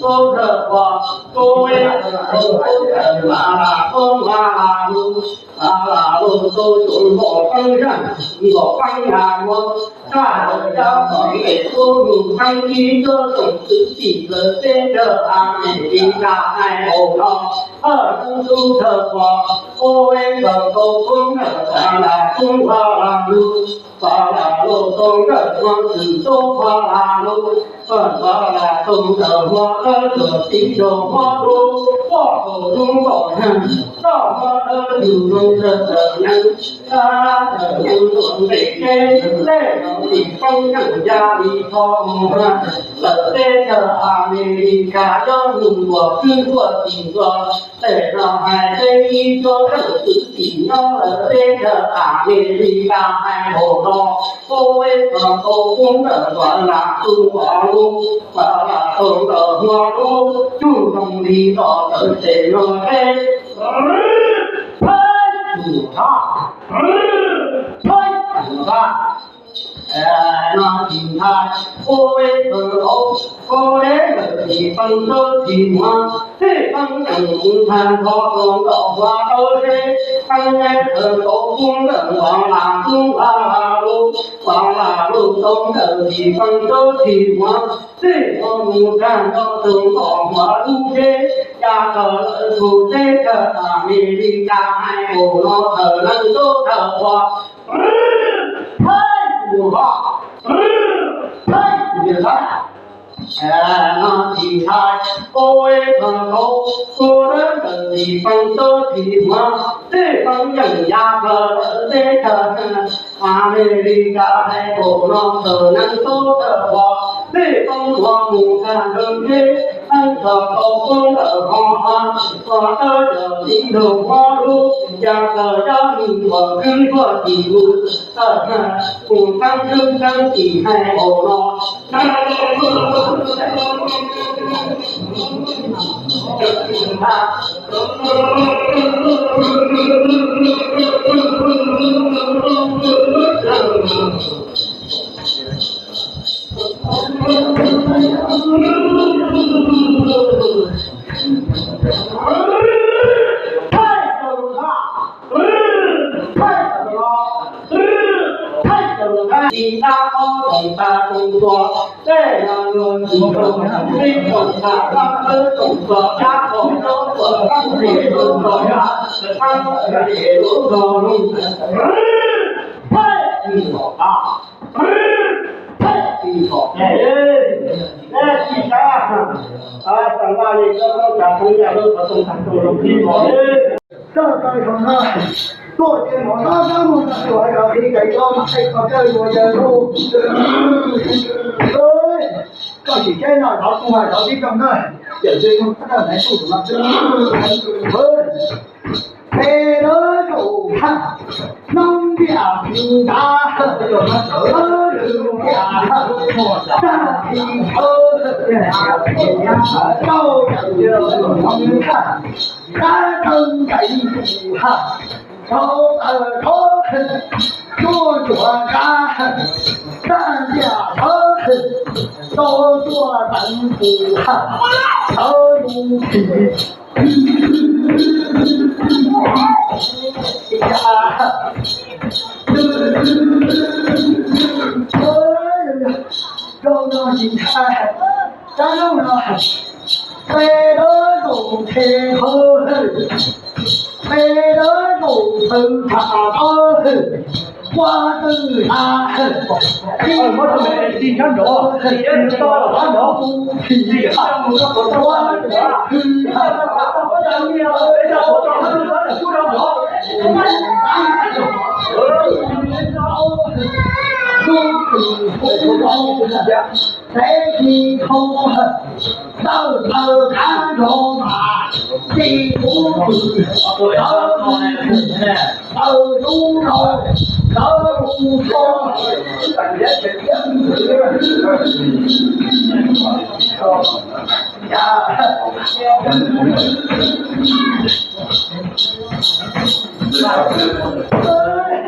Tub thawj qhua, kub ib, kub thawj qhua, la la tub, la la lub, la la lub tub, tub nkaus peb zeej, nkaus peb yam muab, tag lawm cov tom ntej tub mus peb ib tub tsoom kwv tij lawm teb chaws Amelikas hais npaum no, thawj tub thawj qhua, kub ib, kub thawj qhua, la la tub, la la lub, la la lub tub, nkawm qhua, tub tub, la la lub, la la tub, nkawm qhua, dawb tuam tib tug qhua lub, poj kaum tub nkaus yawg, toj qhua dawb tug zoo tawm tawm nees, tawm tawm nees tuam nqes tsheb, tej no tsis poob yeej ya li tho mus lawm teb chaws Amelikas cov nus uas kwv tuaj tim ntua. Tej no hais teb ib tsoom tsoom kwv tij nyob lawm teb chaws Amelikas hais npaum no, kub ib, kub thawj qhua, kub nkawm qhua, la la tub, la la lub, la la tub, nkawm qhua lub, tsuj zoo li los tawm tes no teb, phaib tus thab, phaib tus thab. No tsis ntshai, kub ib, kub thawj qhua, kub ib, nkawm tsis poob tub tsis muab, tib poob yeej mus tag nrho rau nraum qhua rau seb, poob ib, kub thawj qhua, kub nkawm qhua, la la tub, la la lub, la la lub tub, nkawm tsis poob tub tsis muab, tib poob mus tag nrho rau nraum qhua lub tsheb, ya kawg lawm tus teb chaws Amelikas hais npaum no, thawj nees tub thawj qhua, phaib tus thab, phaib tus thab. No tsis ntshai, kub ib, kub thawj qhua, kub nkawm tsis poob tub tsis muab, tib poob yeej ya kawg lawm teb chaws Amelikas hais npaum no, thawj nees tub thawj qhua, tib poob tuav mus tag nrho tsheb, poob txog rau kub nkawm qhua, qhua dawb tib tug qhua lub, ya kawg cov nus uas kwv tuaj tim ntua, mus txeeb txeeb txeeb tim hais npaum no. Tsis dab qob toom tas toom tuas, tej no luag tsis toom, tib toom tas tab txawb toom tuas, cab toom tsob tuas, tab sis toom tuas, tab sis lub zog lub, peb tsis tom qab, peb tsis tom qab, peb tsis sab, xav vaj li koj txoj tas txoov yaj lub qhov rooj tag rau lub qhib os. Koj kawg thaum no, tuaj ces mov tab tab muag tag tuaj hais kom qhib kawg tso mas qhib qhov kawg yuav yawg lub. Koj tsis teb no thov kuv hais thov tib koj na, yawm tsev mug koj nais tuj tus no. Peb lawv kaum haj, noob ntiaj tug ntav, lawv lwm ntiaj tag, tag tib thawj, rau tawm hmoov haj, dab tawg nkaim tus haj, rau tawm thov, tuaj ntsuam kab, tag ntiaj thawv, rau tuaj teev tus haj, thawv lub thim. Zaum no tsis ntshai, rab lub no, peb lawv kaum nthe qhov, peb lawv kaum tawv tham qhov, qua twj lav, tib tug tib nrov, tib tug tau qab nrov, tib tug qua twj lav, tub twm hu rau, tev tsis thau, tawm plaws qab nrov mas, tib tug twm, tawm lub rau, tawm lub rau,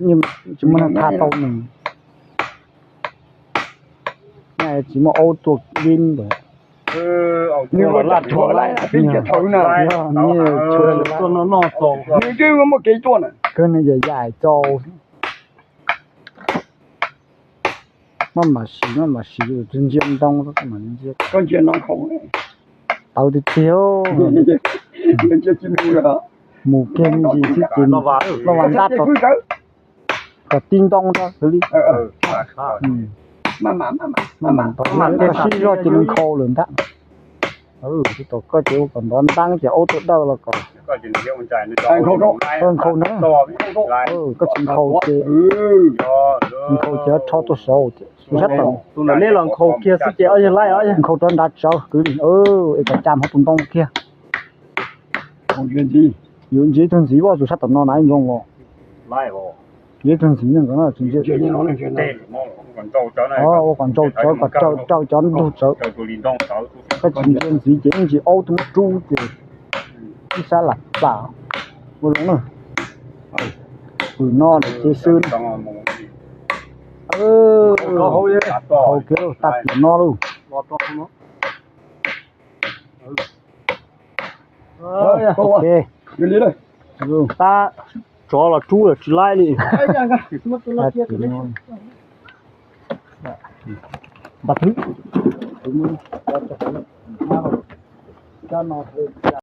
Tsis muaj neeg thaj tau nws. Tsis muaj aub tuaj vib ntawd. Nws ua laj thuam lawm, peb nrhiav thaum na. Nws twb muaj kev tuaj na. Kawg nws yam yam tau. Maj mam siv, maj mam siv, ntsia ntoo, koj ntsia no nkhaus tawv tiag tiag. Mus kiag me ntsis xwb ces loj vas ntab tau, kom tib ntoo rau xwb li. Maj mam ntau, koj sib zog ces nws nkhaus lawm ntag. Tsis tau koj ces ua kom nrov ntab ces aub tuaj dawj los kom nkhaus na. Koj tsis nkhaus ces, nkhaus ces rho tuaj saud thiab. Tus sab tom, tus ntawm nej los nkhaus kiag xwb ces ob yawg laij os, nkhaus rov nrad tsawv kwv li, es kom cam hauv tus ntoo kiag. Yuav ntsia ib tug ntxiv, tus sab tom no na zoo os. Yuav ib tug ntxiv no, ua kom ntsau tsawv, kom raws cov ntug tsawv. Koj tsis ntsia ntxiv ces ib ntsis aub tuaj muab rub ces ib sab lam plam. Ua zoo na, pw no lawm ces xwb. Haus kiag tag tiam no lauj. Tab tsov los rub lawm tsis laib li.